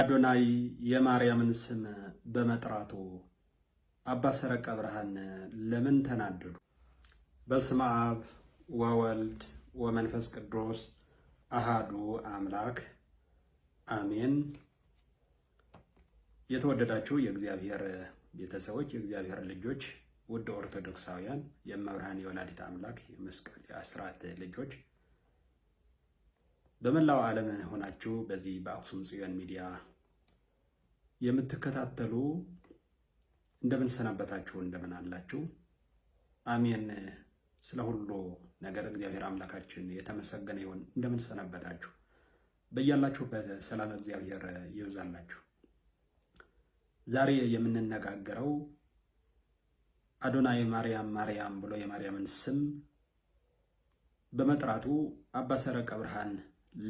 አዶናይ የማርያምን ስም በመጥራቱ አባ ሰረቀ ብርሃን ለምን ተናደዱ? በስመ አብ ወወልድ ወመንፈስ ቅዱስ አሃዱ አምላክ አሜን። የተወደዳችሁ የእግዚአብሔር ቤተሰቦች፣ የእግዚአብሔር ልጆች፣ ውድ ኦርቶዶክሳውያን የእመብርሃን የወላዲት አምላክ የመስቀል የአስራት ልጆች በመላው ዓለም ሆናችሁ በዚህ በአክሱም ጽዮን ሚዲያ የምትከታተሉ እንደምን ሰነበታችሁ? እንደምን አላችሁ? አሜን። ስለ ሁሉ ነገር እግዚአብሔር አምላካችን የተመሰገነ ይሁን። እንደምን ሰነበታችሁ? በያላችሁበት ሰላም እግዚአብሔር ይብዛላችሁ። ዛሬ የምንነጋገረው አዶናይ ማርያም ማርያም ብሎ የማርያምን ስም በመጥራቱ አባ ሰረቀ ብርሃን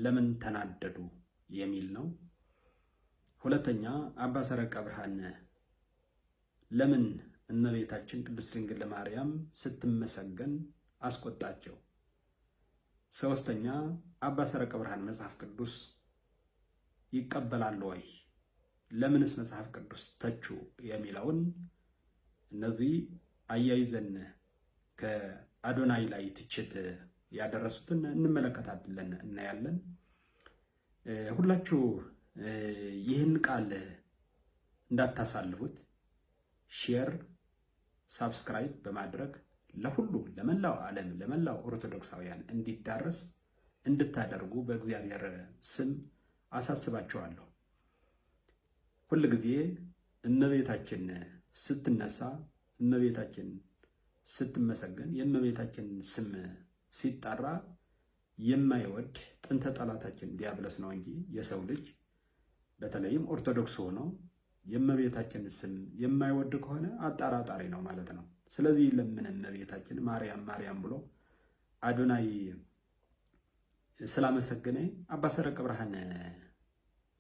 ለምን ተናደዱ የሚል ነው። ሁለተኛ አባ ሰረቀ ብርሃን ለምን እመቤታችን ቅድስት ድንግል ማርያም ስትመሰገን አስቆጣቸው? ሶስተኛ አባ ሰረቀ ብርሃን መጽሐፍ ቅዱስ ይቀበላሉ ወይ? ለምንስ መጽሐፍ ቅዱስ ተቹ? የሚለውን እነዚህ አያይዘን ከአዶናይ ላይ ትችት ያደረሱትን እንመለከታለን፣ እናያለን። ሁላችሁ ይህን ቃል እንዳታሳልፉት፣ share፣ subscribe በማድረግ ለሁሉ ለመላው ዓለም ለመላው ኦርቶዶክሳውያን እንዲዳረስ እንድታደርጉ በእግዚአብሔር ስም አሳስባችኋለሁ። ሁል ጊዜ እመቤታችን ስትነሳ፣ እመቤታችን ስትመሰገን፣ የእመቤታችን ስም ሲጠራ የማይወድ ጥንተ ጠላታችን ዲያብሎስ ነው እንጂ የሰው ልጅ በተለይም ኦርቶዶክስ ሆኖ የእመቤታችን ስም የማይወድ ከሆነ አጠራጣሪ ነው ማለት ነው። ስለዚህ ለምን እመቤታችን ማርያም ማርያም ብሎ አዶናይ ስላመሰገነ አባ ሰረቀ ብርሃን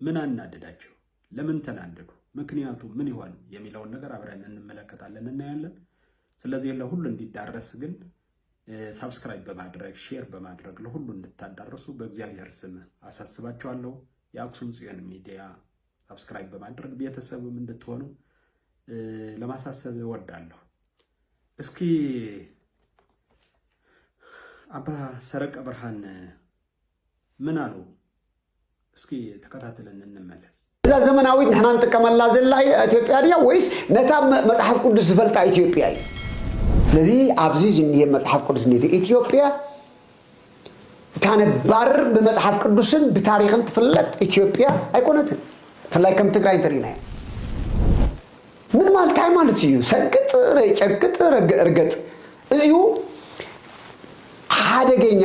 ምን አናደዳቸው? ለምን ተናደዱ? ምክንያቱ ምን ይሆን የሚለውን ነገር አብረን እንመለከታለን፣ እናያለን። ስለዚህ ለሁሉ እንዲዳረስ ግን subscribe በማድረግ share በማድረግ ለሁሉ እንድታዳርሱ በእግዚአብሔር ስም አሳስባችኋለሁ። የአክሱም ጽዮን ሚዲያ subscribe በማድረግ ቤተሰብም እንድትሆኑ ለማሳሰብ እወዳለሁ። እስኪ አባ ሰረቀ ብርሃን ምን አሉ? እስኪ ተከታትለን እንመለስ። እዛ ዘመናዊት ንሕና ንጥቀመላ ዘላ ኢትዮጵያ ድያ ወይስ ነታ መፅሓፍ ቅዱስ ዝፈልጣ ኢትዮጵያ እዩ? ስለዚ ኣብዚ ዝኒሄ መፅሓፍ ቅዱስ እኒሄ ኢትዮጵያ እታ ነባር ብመፅሓፍ ቅዱስን ብታሪክን ትፍለጥ ኢትዮጵያ ኣይኮነትን። ብፍላይ ከም ትግራይ እንተሪእናዮ ምን ማለት እንታይ ማለት እዩ? ሰግጥ ጨቅጥ ርገጥ እዚሁ ሓደገኛ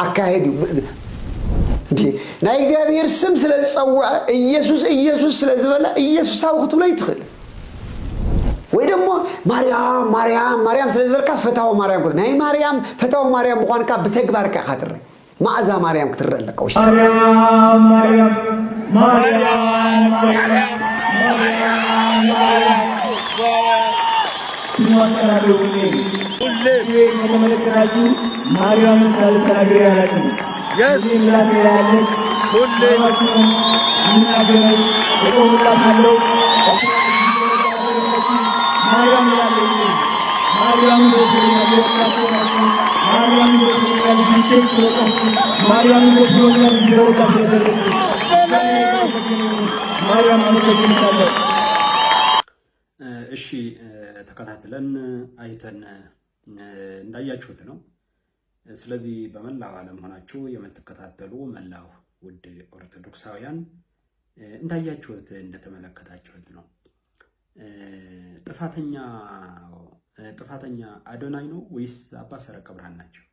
ኣካሄድ እዩ። እንዴ ናይ እግዚኣብሔር ስም ስለ ዝፀውዐ ኢየሱስ ኢየሱስ ስለ ዝበለ ኢየሱሳዊ ክትብሎ ኣይትኽእል። ወይ ደግሞ ማርያም ማርያም ማርያም ስለ ዝበልካስ ፈታዊ ማርያም ናይ ማርያም ፈታዊ ማርያም ምኳንካ ብተግባርካ ኢኻ ትረአ። ማእዛ ማርያም ክትረአ ኣለካ ውሽጢ። ማርያም ማርያም ማርያም ማርያም ማርያም ስሟን ጠራለሁ። ሁሌ ከተመለከታችሁ ማርያምን ሳልተናግሬ አላውቅም። ምላሴ ላይ ያለች ሁሌ የምናገረው እቆምላታለሁ። ማርያም እላለሁ። ማርያም ማርያም ማርያም አመሰግንሻለሁ። እሺ ተከታትለን አይተን እንዳያችሁት ነው። ስለዚህ በመላው ዓለም ሆናችሁ የምትከታተሉ መላው ውድ ኦርቶዶክሳውያን እንዳያችሁት እንደተመለከታችሁት ነው። ጥፋተኛ ጥፋተኛ አዶናይ ነው ወይስ አባ ሰረቀ ብርሃን ናቸው?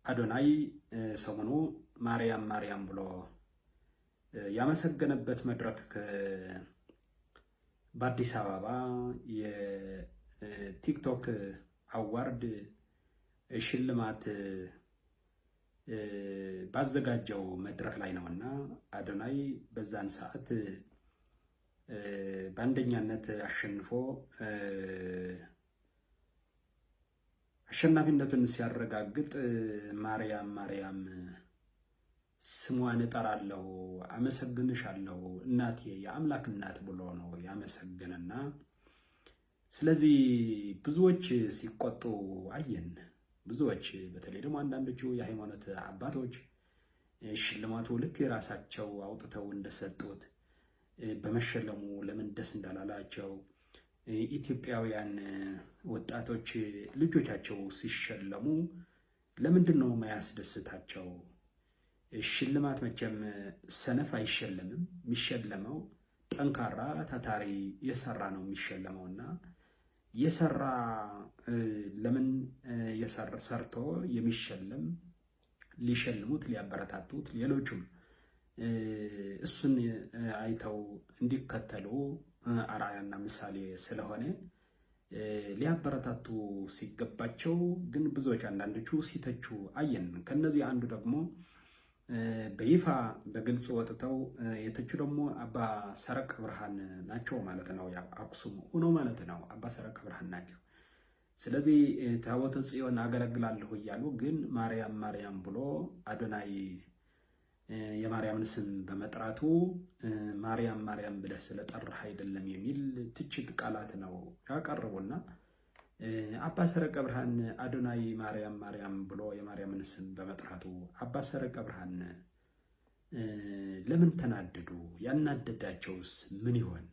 አዶናይ ሰሞኑ ማርያም ማርያም ብሎ ያመሰገነበት መድረክ በአዲስ አበባ የቲክቶክ award ሽልማት ባዘጋጀው መድረክ ላይ ነውና አዶናይ በዛን ሰዓት በአንደኛነት አሸንፎ አሸናፊነቱን ሲያረጋግጥ ማርያም ማርያም ስሟን እጠራለሁ፣ አመሰግንሻለሁ እናቴ የአምላክ እናት ብሎ ነው ያመሰግንና፣ ስለዚህ ብዙዎች ሲቆጡ አየን። ብዙዎች በተለይ ደግሞ አንዳንዶቹ የሃይማኖት አባቶች ሽልማቱ ልክ የራሳቸው አውጥተው እንደሰጡት በመሸለሙ ለምን ደስ እንዳላላቸው፣ ኢትዮጵያውያን ወጣቶች ልጆቻቸው ሲሸለሙ ለምንድን ነው ማያስደስታቸው? ሽልማት መቼም ሰነፍ አይሸለምም። የሚሸለመው ጠንካራ ታታሪ የሰራ ነው የሚሸለመውና የሰራ ለምን ሰርቶ የሚሸለም ሊሸልሙት ሊያበረታቱት ሌሎቹም እሱን አይተው እንዲከተሉ አርአያና ምሳሌ ስለሆነ ሊያበረታቱ ሲገባቸው ግን ብዙዎች አንዳንዶቹ ሲተቹ አየን። ከነዚህ አንዱ ደግሞ በይፋ በግልጽ ወጥተው የተቹ ደግሞ አባ ሰረቀ ብርሃን ናቸው ማለት ነው። ያው አክሱም ሆኖ ማለት ነው። አባ ሰረቀ ብርሃን ናቸው። ስለዚህ ታቦተ ጽዮን አገለግላለሁ እያሉ ግን ማርያም ማርያም ብሎ አዶናይ የማርያምን ስም በመጥራቱ ማርያም ማርያም ብለህ ስለጠራህ አይደለም የሚል ትችት ቃላት ነው ያቀርቡና አባ ሰረቀ ብርሃን አዶናይ ማርያም ማርያም ብሎ የማርያምን ስም በመጥራቱ አባ ሰረቀ ብርሃን ለምን ተናደዱ? ያናደዳቸውስ ምን ይሆን?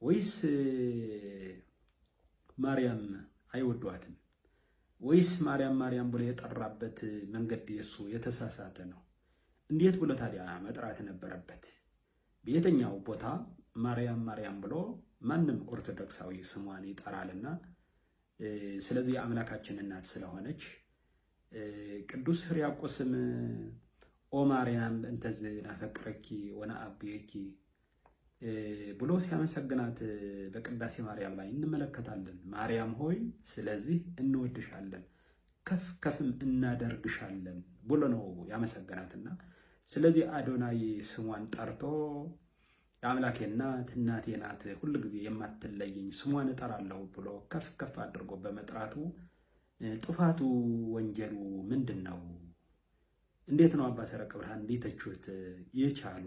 ወይስ ማርያም አይወዷትም? ወይስ ማርያም ማርያም ብሎ የጠራበት መንገድ የሱ የተሳሳተ ነው? እንዴት ብሎ ታዲያ መጥራት ነበረበት? በየትኛው ቦታ ማርያም ማርያም ብሎ ማንም ኦርቶዶክሳዊ ስሟን ይጠራልና፣ ስለዚህ የአምላካችን እናት ስለሆነች ቅዱስ ሕርያቆስም ኦ ማርያም እንተዝ ናፈቅረኪ ወነአብየኪ ብሎ ሲያመሰግናት በቅዳሴ ማርያም ላይ እንመለከታለን። ማርያም ሆይ ስለዚህ እንወድሻለን፣ ከፍ ከፍም እናደርግሻለን ብሎ ነው ያመሰግናትና፣ ስለዚህ አዶናይ ስሟን ጠርቶ የአምላኬ እናት እናቴ ናት ሁል ጊዜ የማትለየኝ ስሟን እጠራለሁ ብሎ ከፍ ከፍ አድርጎ በመጥራቱ ጥፋቱ ወንጀሉ ምንድን ነው? እንዴት ነው አባ ሰረቀ ብርሃን ሊተቹት የቻሉ?